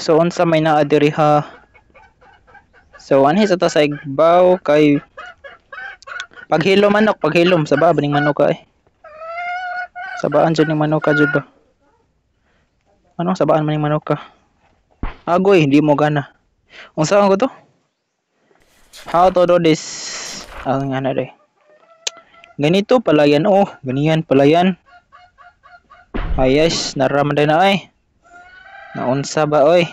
So unsa may naa diri ha? So anhi sa ta sa igbaw kay paghilom manok, paghilom sa ba ning manok ka eh. Sabaan jud ning manok ka jud ba? Anong sabaan man ning manok ka? Agoy, hindi mo gana. Unsa ko to? How to do this? Ang ano day. Ganito pala yan oh, ganyan pala yan. Ay yes, naraman din na ay. Naunsa ba oy?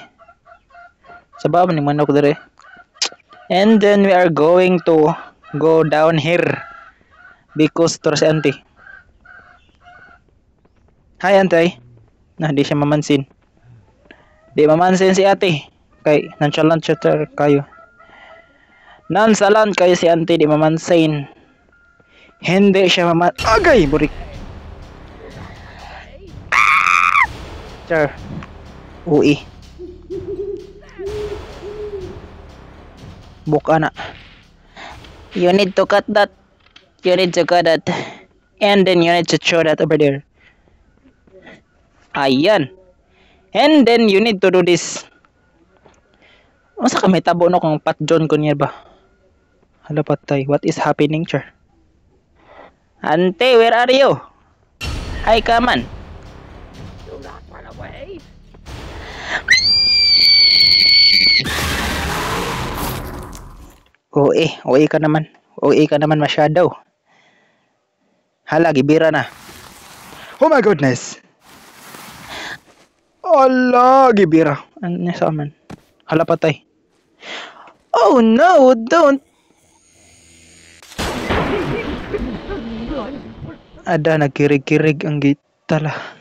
Sa ba man ning manok dire? And then we are going to go down here because to si auntie. Hi, auntie. Na di siya mamansin. Di mamansin si ate. Kay nonchalant siya kayo. Nonchalant kayo si auntie, di mamansin. Hindi siya maman... Agay! Burik! Sir. Ui. Buka na. You need to cut that. You need to cut that. And then you need to throw that over there. Ayan. And then you need to do this. Unsa ka may tabo no kung patjon ko niya ba? Hala patay. What is happening, sir? Ante, where are you? Hi, kaman. Do not run away. Oo, OE ka naman. OE ka naman masyado. Hala, gibira na. Oh my goodness. Ala, gibira. Ano sa man? Hala, patay. Oh no, don't. Ada, nagkirig-kirig ang gitala.